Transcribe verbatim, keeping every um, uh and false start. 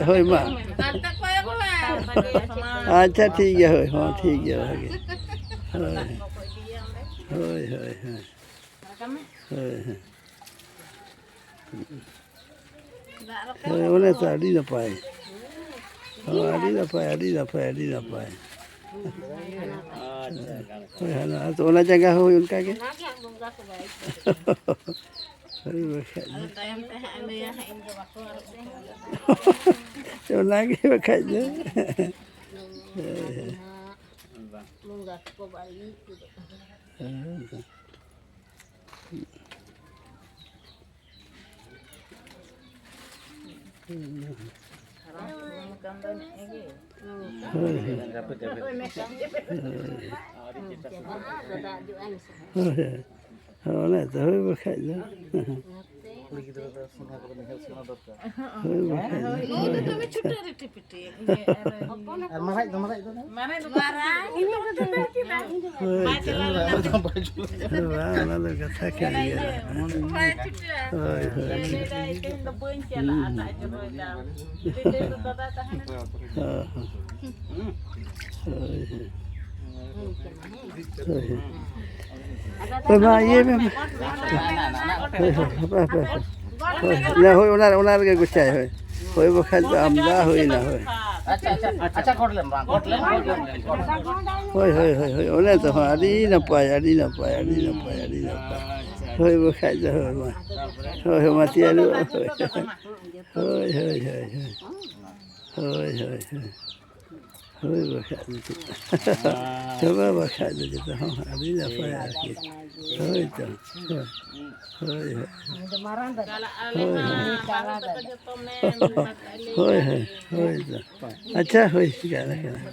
ᱦᱳᱭ, ᱢᱟ᱾ ᱟᱪᱪᱷᱟ, ᱴᱷᱤᱠ ᱜᱮᱭᱟ, ᱦᱳᱭ, ᱦᱚᱸ, ᱴᱷᱤᱠ ᱜᱮᱭᱟ, ᱵᱷᱟᱜᱮ᱾ ᱦᱳᱭ, ᱦᱳᱭ, ᱦᱳᱭ, ᱦᱳᱭ᱾ ᱦᱳᱭ, ᱦᱳᱭ᱾ ᱦᱳᱭ, ᱚᱱᱮ ᱛᱚ, ᱟᱹᱰᱤ ᱱᱟᱯᱟᱭ᱾ ᱦᱳᱭ, ᱟᱹᱰᱤ ᱱᱟᱯᱟᱭ, ᱟᱹᱰᱤ ᱱᱟᱯᱟᱭ, ᱟᱹᱰᱤ ᱱᱟᱯᱟᱭ᱾ ᱦᱳᱭ, ᱦᱟᱱᱟ, ᱟᱫᱚ ᱚᱱᱟ ᱡᱟᱭᱜᱟ ᱦᱚᱸ ᱦᱳᱭ ᱚᱱᱠᱟ ᱜᱮ᱾ ᱦᱳᱭ, ᱵᱟᱠᱷᱟᱡ ᱫᱚ᱾ ᱚᱱᱟ ᱜᱮ ᱵᱟᱠᱷᱟᱡ ᱫᱚ᱾ ᱦᱳᱭ, ᱦᱳᱭ᱾ ᱦᱳᱭ, ᱦᱳᱭ᱾ ᱦᱳᱭ, ᱦᱳᱭ᱾ ᱦᱳᱭ, ᱚᱱᱮ ᱛᱚ, ᱦᱳᱭ ᱵᱟᱠᱷᱟᱡ ᱫᱚ᱾ ᱠᱩᱲᱤ ᱜᱤᱫᱽᱨᱟᱹ ᱫᱚ ᱥᱚᱱᱟ ᱠᱚᱫᱚ ᱧᱮᱞ ᱥᱮᱬᱟ ᱫᱚᱨᱠᱟᱨ᱾ ᱦᱳᱭ ᱵᱟᱠᱷᱟᱡ ᱫᱚ᱾ ᱦᱳᱭ, ᱦᱳᱭ᱾ ᱟᱨ ᱢᱟᱨᱟᱜ ᱫᱚ, ᱢᱟᱨᱟᱜ ᱫᱚ? ᱦᱳᱭ, ᱵᱟᱝ, ᱚᱱᱟ ᱫᱚ ᱠᱟᱛᱷᱟ ᱠᱟᱱ ᱜᱮᱭᱟ᱾ ᱦᱳᱭ, ᱦᱳᱭ᱾ ᱦᱚᱸ, ᱦᱚᱸ᱾ ᱦᱳᱭ, ᱦᱳᱭ᱾ ᱦᱳᱭ, ᱦᱳᱭ᱾ ᱦᱳᱭ, ᱢᱟ, ᱤᱭᱟᱹ ᱢᱮ᱾ ᱦᱳᱭ, ᱦᱳᱭ, ᱦᱟᱯᱮ, ᱦᱟᱯᱮ, ᱦᱟᱯᱮ᱾ ᱦᱳᱭ, ᱦᱳᱭ, ᱚᱱᱟ, ᱚᱱᱟ ᱨᱮᱜᱮ ᱜᱚᱪᱷᱟᱭ, ᱦᱳᱭ᱾ ᱦᱳᱭ, ᱵᱟᱠᱷᱟᱡ ᱫᱚ ᱟᱢᱫᱟ ᱦᱩᱭᱱᱟ, ᱦᱳᱭ᱾ ᱟᱪᱪᱷᱟ, ᱟᱪᱪᱷᱟ, ᱟᱪᱪᱷᱟ, ᱠᱚᱴ ᱞᱮᱢ, ᱵᱟᱝ, ᱠᱚᱴ ᱞᱮᱢ, ᱠᱚᱴ ᱞᱮᱢ, ᱠᱚᱴ ᱞᱮᱢ᱾ ᱦᱳᱭ, ᱦᱳᱭ, ᱦᱳᱭ, ᱦᱳᱭ, ᱚᱱᱮ ᱛᱚ, ᱦᱚᱸ, ᱟᱹᱰᱤ ᱱᱟᱯᱟᱭ, ᱟᱹᱰᱤ ᱱᱟᱯᱟᱭ, ᱟᱹᱰᱤ ᱱᱟᱯᱟᱭ, ᱟᱹᱰᱤ ᱱᱟᱯᱟᱭ᱾ ᱦᱳᱭ, ᱵᱟᱠᱷᱟᱡ ᱫᱚ, ᱦᱳᱭ, ᱢᱟ᱾ ᱦᱳᱭ, ᱦᱳᱭ, ᱢᱟ, ᱛᱮᱭᱟᱨᱚᱜ, ᱦᱳᱭ᱾ ᱦᱳᱭ, ᱦᱳᱭ, ᱦᱳᱭ, ᱦᱳᱭ᱾ ᱦᱳᱭ, ᱦᱳᱭ, ᱦᱳᱭ᱾ ᱦᱳᱭ, ᱵᱟᱠᱷᱟᱡ ᱫᱚ ᱪᱮᱫ? ᱪᱟᱵᱟ ᱵᱟᱠᱷᱟᱡ ᱫᱚ ᱡᱚᱛᱚ ᱦᱚᱸ ᱟᱹᱰᱤ ᱱᱟᱯᱟᱭ ᱟᱨᱠᱤ᱾ ᱦᱳᱭ ᱛᱚ᱾ ᱦᱳᱭ, ᱦᱳᱭ, ᱦᱳᱭ᱾ ᱦᱳᱭ, ᱦᱳᱭ᱾ ᱦᱳᱭ, ᱦᱳᱭ, ᱦᱳᱭ ᱛᱚ᱾ ᱟᱪᱪᱷᱟ, ᱦᱳᱭ, ᱪᱤᱠᱟᱹᱜ ᱠᱟᱱᱟ?